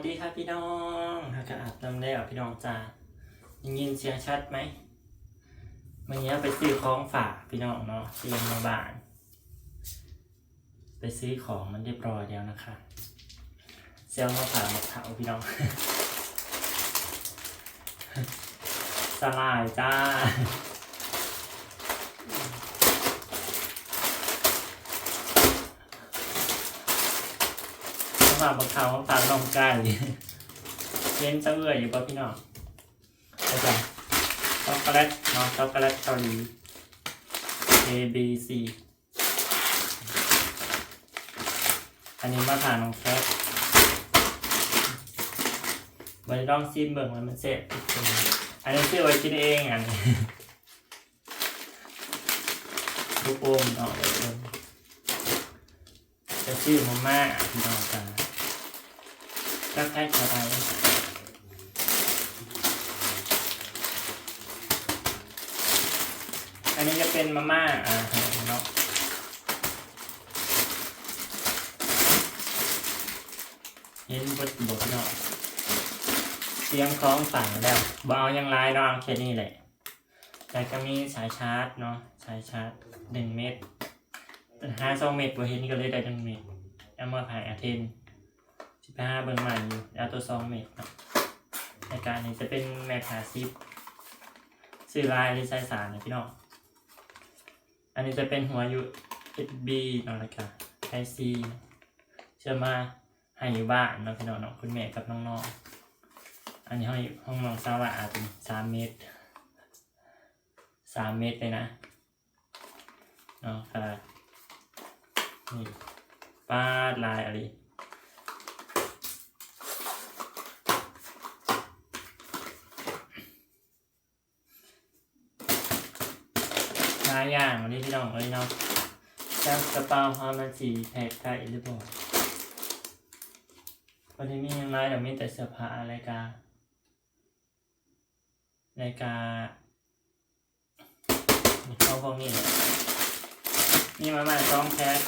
สวัสดีครับพี่น้อง เฮาก็อาบน้ำแล้วพี่น้องจ้า ได้ยินเสียงชัดไหม มื้อนี้เฮาไปซื้อของฝากพี่น้องเนาะ เตรียมมาบ้าน ไปซื้อของมันเรียบร้อยแล้วนะคะ เสี่ยวมาฝากบักเฒ่าพี่น้อง สาหร่ายจ้า มาฝากบักเฒ่า มาฝากน้องไก่ เห็นสะเอื้อยอยู่บ่พี่น้อง แล้วก็ช็อกโกแลตเนาะ ช็อกโกแลตเกาหลี A B C อันนี้มาฝากน้องแคท บ่ได้ลองชิมเบิ่งว่ามันแซ่บ อันนี้ซื้อไว้กินเองอัน ลูกอมเนาะ ลูกอม จะซื้อมาม่าพี่น้องจ้า จักแพ็คเท่าไหร่ อันนี้จะเป็นมาม่าอาหารเนาะ เห็นเบิดบ่พี่น้อง เตรียมของฝากแล้ว บ่เอาหยังหลายเนาะ เอาแค่นี้แหละ แล้วก็มีสายชาร์จเนาะ สายชาร์จหนึ่งเม็ด หาสองเม็ดบ่เห็น ก็เลยได้หนึ่งเม็ด เอามาให้อาเทน สิไปหาเบิ่งใหม่อยู่ เอาตัวสองเม็ดเนาะ แล้วก็อันนี้จะเป็นแม็กห้าสิบ ซื้อหลายเลยสายสารนะพี่น้อง อันนี้จะเป็นหัว ยูเอสบี เนาะ แล้วก็ ไทป์ซี เชื่อมมาให้อยู่บ้านเนาะพี่น้องเนาะ คุณแม่กับน้องๆ อันนี้ห้อง ห้องน้องสาวาอาเป็นสามเม็ด สามเม็ดเลยนะ เนาะ ก็ นี่ ปาด หลายอะลี หลายอย่างอะลีพี่น้องเอ้ยเนาะ จักกระเป๋าเฮามันสิแพ็กได้หรือบ่ บ่ได้มีหยังหลายดอก มีแต่เสื้อผ้า แล้วก็ แล้วก็ เอาพวกนี้แหละ มีมาม่าสองแพ็ก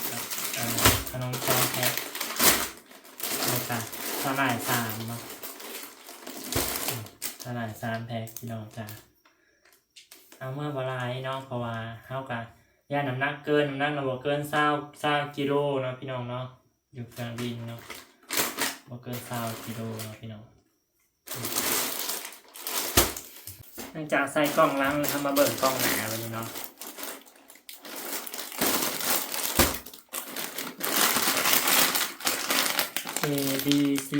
อ่า ขนมสองแพ็ก แล้วก็สาหร่ายสามเนาะ อืม สาหร่ายสามแพ็กพี่น้องจ้า เอามาบ่หลายเนาะ เพราะว่าเฮาก็ย่านน้ำหนักเกิน น้ำหนักน่ะบ่เกินซาว ซาวกิโลเนาะพี่น้องเนาะ อยู่เครื่องบินเนาะ บ่เกินซาวกิโลเนาะพี่น้อง หลังจากใส่กล่องหลังแล้ว เฮามาเบิ่งกล่องหน้าบัดนี้เนาะ A B C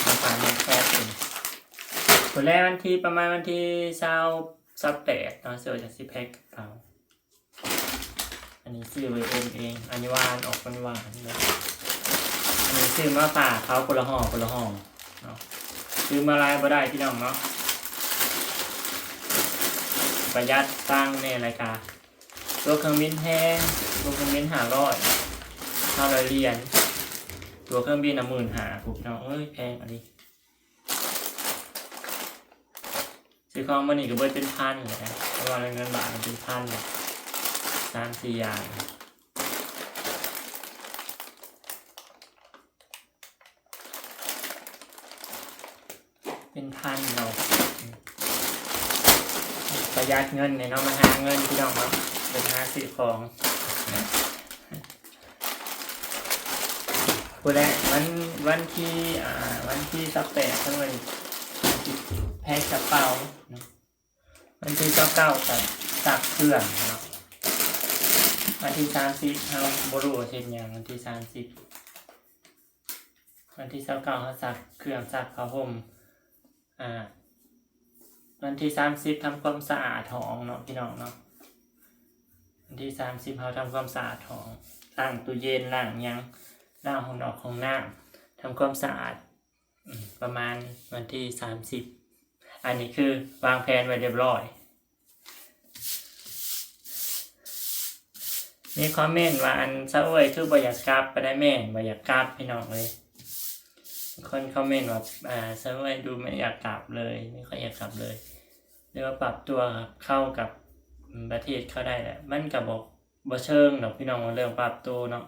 ประมาณนี้ แพ็กหนึ่ง ตัวแรกวันที่ ประมาณวันที่ซาว ซาวแปดเนาะ เสื้อจังสิแพ็กกระเป๋า อันนี้ซื้อไว้อมเอง อันนี้หวาน ออกหวานๆ เนาะ อันนี้ซื้อมาฝากเขาคนละห่อ คนละห่อเนาะ ซื้อมาหลายบ่ได้พี่น้องเนาะ ประหยัดตังค์แน่ แล้วก็ตั๋วเครื่องบินแพง ตั๋วเครื่องบินห้าร้อย ห้าร้อยเหรียญ ตั๋วเครื่องบินน่ะ หมื่นห้า พุ้นพี่น้องเอ้ย แพงอะลี ซื้อของมื้อนี้ก็เบิดเป็นพันแล้วนะ เพราะว่าเงินบาทมันเป็นพันแล้ว สามสี่อย่าง เป็นพันเนาะ ประหยัดเงินแน่เนาะ มาหาเงินพี่น้องเนาะ เดินหาซื้อของ พุ้นแหละ วัน วันที่ อ่า วันที่ซาวแปดเพิ่นว่าสิแพ็กกระเป๋าเนาะ วันที่ซาวเก้าก็ซักเครื่องเนาะ วันที่สามสิบเฮาบ่รู้ว่าเฮ็ดหยัง วันที่สามสิบ วันที่ซาวเก้าเฮาซักเครื่อง ซักผ้าห่ม อ่า วันที่สามสิบทำความสะอาดห้องเนาะพี่น้องเนาะ วันที่สามสิบเฮาทำความสะอาดห้อง ล้างตู้เย็น ล้างหยัง ล้างห้องนอกห้องน้ำ ทำความสะอาด อืม ประมาณวันที่สามสิบ อันนี้คือวางแผนไว้เรียบร้อย มีคอมเมนต์ว่า อัน ซาวเอ้ยคือบ่อยากกลับปานใด แม่นบ่อยากกลับพี่น้องเอ้ย มีคนคอมเมนต์ว่า อ่า ซาวเอ้ยดูไม่อยากกลับเลย ไม่ค่อยอยากกลับเลย หรือว่าปรับตัวเข้ากับ อืม ประเทศเขาได้แหละ มันก็บ่ บ่เชิงดอกพี่น้อง ว่าเรื่องปรับตัวเนาะ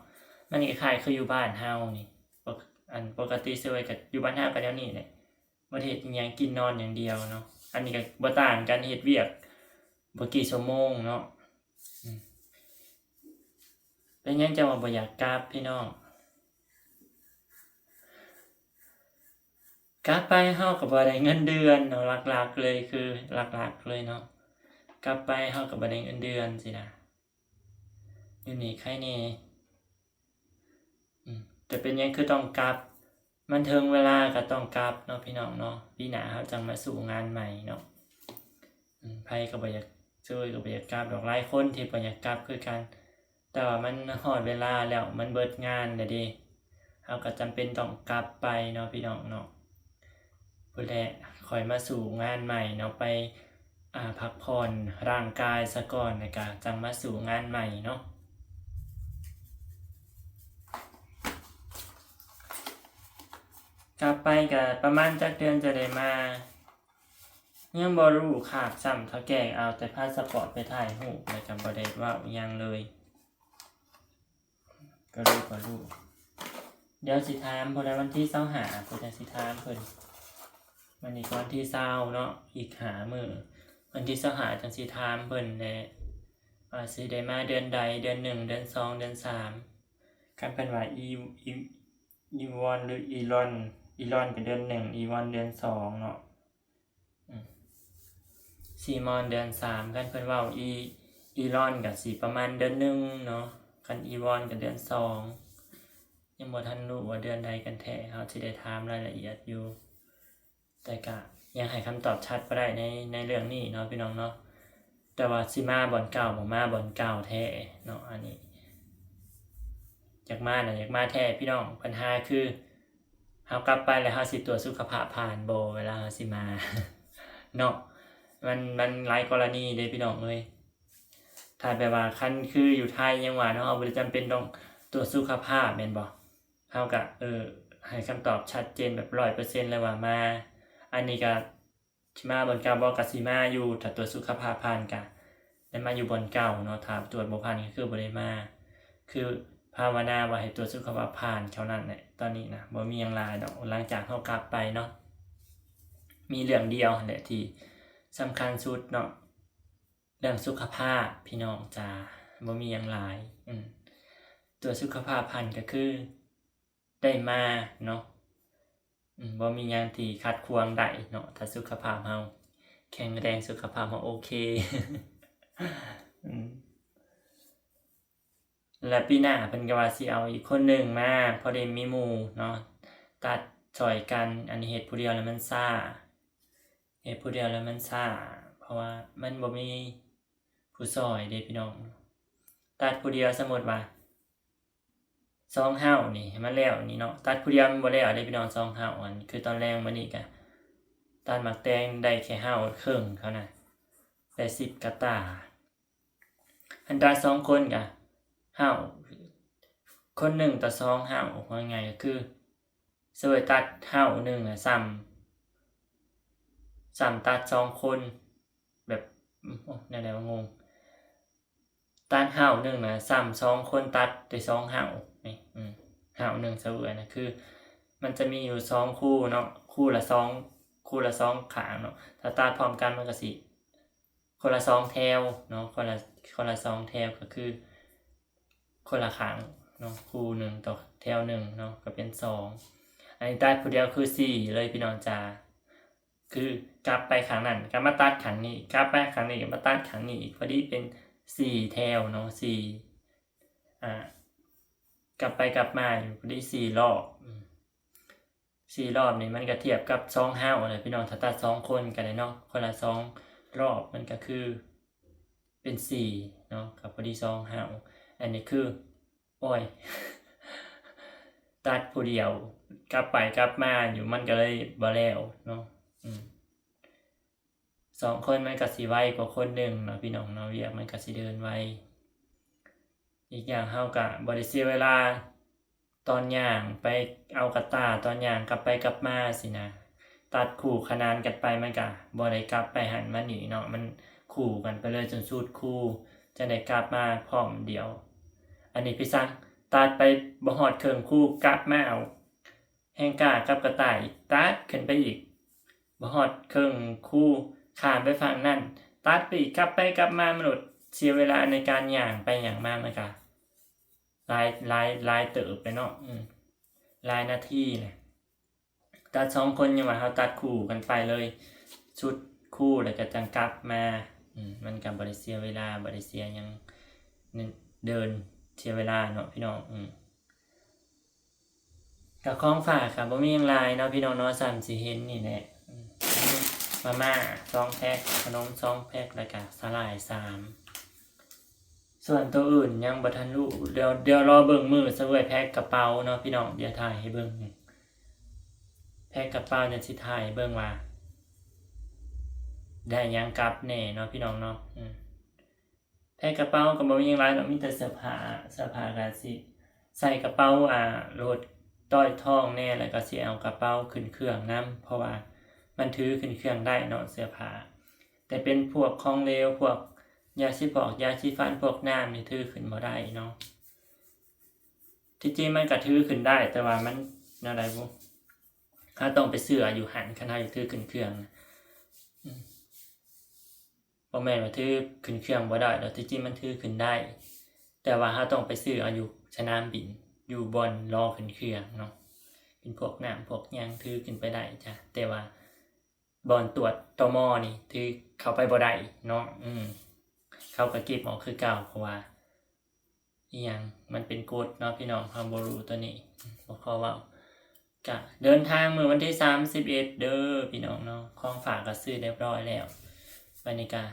ມັນຄ້າຍໆຄືຢູ່ບ້ານເຮົານີ້ ປົກ ອັນປົກກະຕິເຊີຍກໍຢູ່ບ້ານເຮົາກໍແນວນີ້ແຫຼະ ບໍ່ໄດ້ເຮັດອີ່ຫຍັງ ກິນນອນຢ່າງດຽວເນາະ. ອັນນີ້ກໍບໍ່ຕ່າງກັນ ເຮັດວຽກບໍ່ກີ່ຊົ່ວໂມງເນາະ. ອືມ ເປັນຫຍັງຈັ່ງວ່າບໍ່ຢາກກັບພີ່ນ້ອງ? ກັບໄປເຮົາກໍບໍ່ໄດ້ເງິນເດືອນເນາະ ຫຼັກໆເລີຍ ຄືຫຼັກໆເລີຍເນາະ ກັບໄປເຮົາກໍບໍ່ໄດ້ເງິນເດືອນຊີ້ນະ. ຢູ່ນີ້ໄຄແດ່. ອືມ ແຕ່ເປັນຫຍັງຄືຕ້ອງກັບ? ມັນເຖິງເວລາກໍຕ້ອງກັບເນາະ ພີ່ນ້ອງເນາະ. ປີໜ້າເຮົາຈັ່ງມາສູ້ງານໃໝ່ເນາະ. ອືມ ໃຜກໍບໍ່ຢາກ ເຊີຍກໍບໍ່ຢາກກັບດອກ. ຫຼາຍຄົນທີ່ບໍ່ຢາກກັບຄືກັນ ແຕ່ວ່າມັນຮອດເວລາແລ້ວ ມັນເບິດງານແລ້ວເດ້ ເຮົາກໍຈຳເປັນຕ້ອງກັບໄປເນາະ ພີ່ນ້ອງເນາະ. ພຸ້ນແຫຼະ ຄ່ອຍມາສູ້ງານໃໝ່ເນາະ ໄປ ອ່າ ພັກຜ່ອນຮ່າງກາຍສາກ່ອນ ແລ້ວກະຈັ່ງມາສູ້ງານໃໝ່ເນາະ. ກັບໄປກະປະມານຈັກເດືອນຈະໄດ້ມາ ຍັງບໍ່ຮູ້ຄາດຊ້ຳ ເຖົ້າແກ່ເອົາແຕ່ພາສະປອດໄປຖ່າຍຮູບ ແລ້ວກະບໍ່ໄດ້ເວົ້າຫຍັງເລີຍ. ກໍຮູ້ ກໍຮູ້ ດຽວຊິຖາມເພິ່ນ ວັນທີຊາວຫ້າພຸ້ນຈັ່ງຊິຖາມເພິ່ນ. ມື້ນີ້ກໍວັນທີຊາວເນາະ ອີກຫ້າມື້ ວັນທີຊາວຫ້າຈັ່ງຊິຖາມເພິ່ນແຫຼະ ວ່າຊິໄດ້ມາເດືອນໃດ ເດືອນໜຶ່ງ ເດືອນສອງ ເດືອນສາມ. ຄັນເພິ່ນວ່າອີ ອີ ອີວອນ ຫຼື ອີລອນ ອີລອນກໍເດືອນໜຶ່ງ ອີວອນເດືອນສອງເນາະ. ອືມ ຊີມອນເດືອນສາມ ຄັນເພິ່ນເວົ້າອີ ອີລອນກໍຊິປະມານເດືອນໜຶ່ງເນາະ ຄັນອີວອນກໍເດືອນສອງ. ຍັງບໍ່ທັນຮູ້ວ່າເດືອນໃດກັນແທ້ ເຮົາຊິໄດ້ຖາມລາຍລະອຽດຢູ່ ແຕ່ກະຍັງໃຫ້ຄຳຕອບຊັດບໍ່ໄດ້ໃນ ໃນເລື່ອງນີ້ເນາະ ພີ່ນ້ອງເນາະ. ແຕ່ວ່າຊິມາບ່ອນເກົ່າ ບໍ່ມາບ່ອນເກົ່າແທ້ເນາະ ອັນນີ້ ຢາກມານະ ຢາກມາແທ້ພີ່ນ້ອງ. ບັນຫາຄື ເຮົາກັບໄປແລ້ວເຮົາຊິກວດສຸຂະພາບຜ່ານບໍ່ ເວລາເຮົາຊິມາເນາະ. ມັນ ມັນຫຼາຍກໍລະນີເດ້ພີ່ນ້ອງເອີຍ. ຖ້າແບບວ່າຄັນຄືຢູ່ໄທຍັງວ່າເນາະ ເຮົາບໍ່ໄດ້ຈຳເປັນຕ້ອງກວດສຸຂະພາບແມ່ນບໍ່? ເຮົາກະ ເອີ ໃຫ້ຄຳຕອບຊັດເຈນແບບຮ້ອຍເປີເຊັນເລີຍວ່າມາ. ອັນນີ້ກະ ຊິມາບ່ອນເກົ່າບໍ່ ກະຊິມາຢູ່ ຖ້າກວດສຸຂະພາບຜ່ານກະໄດ້ມາຢູ່ບ່ອນເກົ່າເນາະ ຖ້າກວດບໍ່ຜ່ານກໍຄືບໍ່ໄດ້ມາ. ຄືພາວະນາວ່າໃຫ້ກວດສຸຂະພາບຜ່ານເທົ່ານັ້ນແຫຼະ ຕອນນີ້ນະ ບໍ່ມີຫຍັງຫຼາຍດອກ. ຫຼັງຈາກເຮົາກັບໄປເນາະ ມີເລື່ອງດຽວຫັ້ນແຫຼະທີ່ສຳຄັນສຸດເນາະ ເລື່ອງສຸຂະພາບພີ່ນ້ອງຈ໋າ ບໍ່ມີຫຍັງຫຼາຍ. ອືມ ກວດສຸຂະພາບຜ່ານກໍຄື ໄດ້ມາເນາະ. ອືມ ບໍ່ມີຫຍັງທີ່ຂັດຂວາງໄດ້ເນາະ ຖ້າສຸຂະພາບເຮົາແຂງແຮງ ສຸຂະພາບເຮົາໂອເຄ. ອືມ ແລະ ປີໜ້າເພິ່ນກໍວ່າຊິເອົາອີກຄົນໜຶ່ງມາ ພໍດີມີໝູ່ເນາະ ຕັດຊ່ອຍກັນ. ອັນນີ້ເຮັດຜູ້ດຽວແລ້ວມັນຊ້າ ເຮັດຜູ້ດຽວແລ້ວມັນຊ້າ ເພາະວ່າມັນບໍ່ມີຜູ້ຊ່ອຍເດ້ພີ່ນ້ອງ. ຕັດຜູ້ດຽວ ສົມມຸດວ່າ ສອງເຫົ້ານີ້ໃຫ້ມັນແລ້ວນີ້ເນາະ ຕັດຜູ້ດຽວມັນບໍ່ແລ້ວເດ້ພີ່ນ້ອງ ສອງເຫົ້າ. ອັນຄືຕອນແລງມື້ນີ້ກະຕັດໝາກແຕງໄດ້ແຄ່ເຫົ້າເຄິ່ງເທົ່ານັ້ນ ໄດ້ສິບກະຕ່າ. ຄັນຕັດສອງຄົນກະເຫົ້າ ຄົນໜຶ່ງຕໍ່ສອງເຫົ້າ ເວົ້າງ່າຍໆກໍຄື ສະເວີຍຕັດເຫົ້າໜຶ່ງນະ ສ່ຳ ສ່ຳຕັດສອງຄົນ ແບບ ໂອ້ ແນວໃດວະ ງົງ. ຕັດເຫົ້າໜຶ່ງນະ ສ່ຳສອງຄົນຕັດໄດ້ສອງເຫົ້ານີ້. ອືມ ເຫົ້າໜຶ່ງສະເວີຍນະ ຄືມັນຈະມີຢູ່ສອງຄູ່ເນາະ ຄູ່ລະສອງ ຄູ່ລະສອງຂ້າງເນາະ. ຖ້າຕັດພ້ອມກັນມັນກະຊິຄົນລະສອງແຖວເນາະ ຄົນລະ ຄົນລະສອງແຖວ ກໍຄືຄົນລະຂ້າງເນາະ ຄູ່ໜຶ່ງຕໍ່ແຖວໜຶ່ງເນາະ ກໍເປັນສອງ. ອັນນີ້ຕັດຜູ້ດຽວຄືສີ່ເລີຍພີ່ນ້ອງຈ໋າ. ຄືກັບໄປຂ້າງນັ້ນກໍມາຕັດຂ້າງນີ້ ກັບໄປຂ້າງນີ້ກໍມາຕັດຂ້າງນີ້ອີກ ພໍດີເປັນສີ່ແຖວເນາະ ສີ່ ອ່າ ກັບໄປກັບມາຢູ່ພໍດີສີ່ຮອບ. ອືມ ສີ່ຮອບນີ້ມັນກໍທຽບກັບສອງເຫົ້າແຫຼະພີ່ນ້ອງ ຖ້າຕັດສອງຄົນກໍໄດ້ເນາະ ຄົນລະສອງຮອບ ມັນກໍຄືເປັນສີ່ເນາະ ກໍພໍດີສອງເຫົ້າ. ອັນນີ້ຄື ໂອ້ຍ ຕັດຜູ້ດຽວ ກັບໄປກັບມາຢູ່ ມັນກໍເລີຍບໍ່ແລ້ວເນາະ. ອືມ ສອງຄົນມັນກໍຊິໄວກວ່າຄົນໜຶ່ງເນາະ ພີ່ນ້ອງເນາະ ວຽກມັນກໍຊິເດີນໄວ. ອີກຢ່າງເຮົາກໍບໍ່ໄດ້ເສຍເວລາຕອນຍ່າງໄປເອົາກະຕ່າ ຕອນຍ່າງກັບໄປກັບມາຊີ້ນະ. ຕັດຄູ່ຂະໜານກັນໄປ ມັນກະບໍ່ໄດ້ກັບໄປຫັ້ນມານີ້ເນາະ ມັນຄູ່ກັນໄປເລີຍຈົນສຸດຄູ່ ຈັ່ງໄດ້ກັບມາພ້ອມດຽວ. ອັນນີ້ພີ່ສັງ ຕັດໄປບໍ່ຮອດເຄິ່ງຄູ ກັບມາເອົາແຮງກ້າກັບກະຕ່າຍ ຕັດຂຶ້ນໄປອີກ ບໍ່ຮອດເຄິ່ງຄູ ຂ້າມໄປຝັ່ງນັ້ນ ຕັດໄປອີກ ກັບໄປກັບມາ ມະນຸດເສຍເວລາໃນການຍ່າງໄປຍ່າງມາ ມັນກະຫຼາຍ ຫຼາຍ ຫຼາຍເຕີບໄປເນາະ ອືມ ຫຼາຍນາທີນະ. ຕັດສອງຄົນ ຍັງວ່າເຮົາຕັດຄູ່ກັນໄປເລີຍ ສຸດຄູ່ແລ້ວກໍຈັ່ງກັບມາ ອືມ ມັນກໍບໍ່ໄດ້ເສຍເວລາ ບໍ່ໄດ້ເສຍຫຍັງ ເດີນເສຍເວລາເນາະພີ່ນ້ອງ ອືມ ກໍຂອງຝາກກໍບໍ່ມີຫຍັງຫຼາຍເນາະພີ່ນ້ອງເນາະ ສ່ຳຊິເຫັນນີ້ແຫຼະ ອືມ ມາມ່າສອງແພັກ ຂະໜົມສອງແພັກ ແລ້ວກໍສາຫຼ່າຍສາມ ສ່ວນໂຕອື່ນຍັງບໍ່ທັນຮູ້ ດຽວ ດຽວລໍເບິ່ງມື້ຊະເວີຍ ແພັກກະເປົາເນາະພີ່ນ້ອງ ດຽວຖ່າຍໃຫ້ເບິ່ງ ແພັກກະເປົາ ດຽວຊິຖ່າຍໃຫ້ເບິ່ງວ່າໄດ້ຫຍັງກັບແດ່ເນາະພີ່ນ້ອງເນາະ ອືມ ແພັກກະເປົາກໍບໍ່ມີຫຍັງຫຼາຍດອກ ມີແຕ່ເສື້ອຜ້າ ເສື້ອຜ້າກໍຊິໃສ່ກະເປົາ ອ່າ ໂຫຼດຕ້ອຍທ້ອງແດ່ ແລ້ວກໍຊິເອົາກະເປົາຂຶ້ນເຄື່ອງນຳ ເພາະວ່າມັນຖືຂຶ້ນເຄື່ອງໄດ້ເນາະ ເສື້ອຜ້າ ແຕ່ເປັນພວກຂອງເຫຼວ ພວກຢາສີຟອກ ຢາສີຟັນ ພວກນ້ຳນີ້ຖືຂຶ້ນບໍ່ໄດ້ເນາະ ທີ່ຈິງມັນກໍຖືຂຶ້ນໄດ້ ແຕ່ວ່າມັນແນວໃດບຸ ເຮົາຕ້ອງໄປຊື້ເອົາຢູ່ຫັ້ນ ຄັນເຮົາຢາກຖືຂຶ້ນເຄື່ອງ ອືມ ບໍ່ແມ່ນວ່າຖືຂຶ້ນເຄື່ອງບໍ່ໄດ້ດອກ ທີ່ຈິງມັນຖືຂຶ້ນໄດ້ ແຕ່ວ່າເຮົາຕ້ອງໄປຊື້ເອົາຢູ່ສະໜາມບິນ ຢູ່ບ່ອນລໍຂຶ້ນເຄື່ອງເນາະ ເປັນພວກນ້ຳພວກຫຍັງຖືຂຶ້ນໄປໄດ້ຈ້ະ ແຕ່ວ່າບ່ອນຕວດ ຕມ ນີ້ຖືເຂົ້າໄປບໍ່ໄດ້ເນາະ ອືມ ເຂົາກໍເກັບອອກຄືເກົ່າ ເພາະວ່າ ອີຫຍັງ ມັນເປັນກົດເນາະພີ່ນ້ອງ ເຮົາບໍ່ຮູ້ໂຕນີ້ ບໍ່ຂໍເວົ້າ ກະເດີນທາງມື້ວັນທີສາມສິບເອັດເດີພີ່ນ້ອງເນາະ ຂອງຝາກກໍຊື້ຮຽບຮ້ອຍແລ້ວ ບັດນີ້ກະ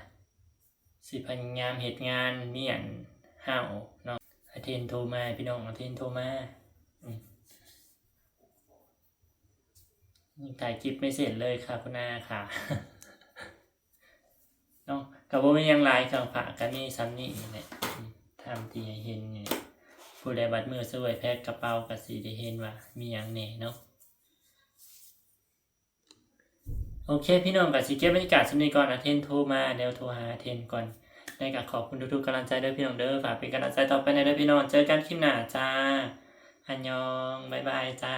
ຊິພະຍາຍາມເຮັດງານ ມີອັນເຮົາເນາະ ອາເທນໂທມາ ພີ່ນ້ອງ ອາເທນໂທມາ ອືມ ຖ່າຍຄລິບໄມ່ເສັດເລີຍຄ່ະ ຄຸນອາຄ່ະ ເນາະ ກໍບໍ່ມີຫຍັງຫຼາຍ ເຄື່ອງຝາກກໍມີສ່ຳນີ້ແຫຼະ ອືມ ຕາມທີ່ໃຫ້ເຫັນນີ້ ຜູ້ໃດບັດມື້ຊະເວີຍແພັກກະເປົາກໍຊິໄດ້ເຫັນວ່າມີຫຍັງແດ່ເນາະ ໂອເຄ ພີ່ນ້ອງ ກໍຊິເກັບບັນຍາກາດສ່ຳນີ້ກ່ອນ ອາເທນໂທມາ ດຽວໂທຫາອາເທນກ່ອນ ແລ້ວກໍຂອບຄຸນທຸກໆກຳລັງໃຈເດີພີ່ນ້ອງເດີ ຝາກເປັນກຳລັງໃຈຕໍ່ໄປແດ່ເດີພີ່ນ້ອງ ເຈີກັນຄລິບໜ້າຈ້າ ອັນຍອງ ບາຍບາຍຈ້າ.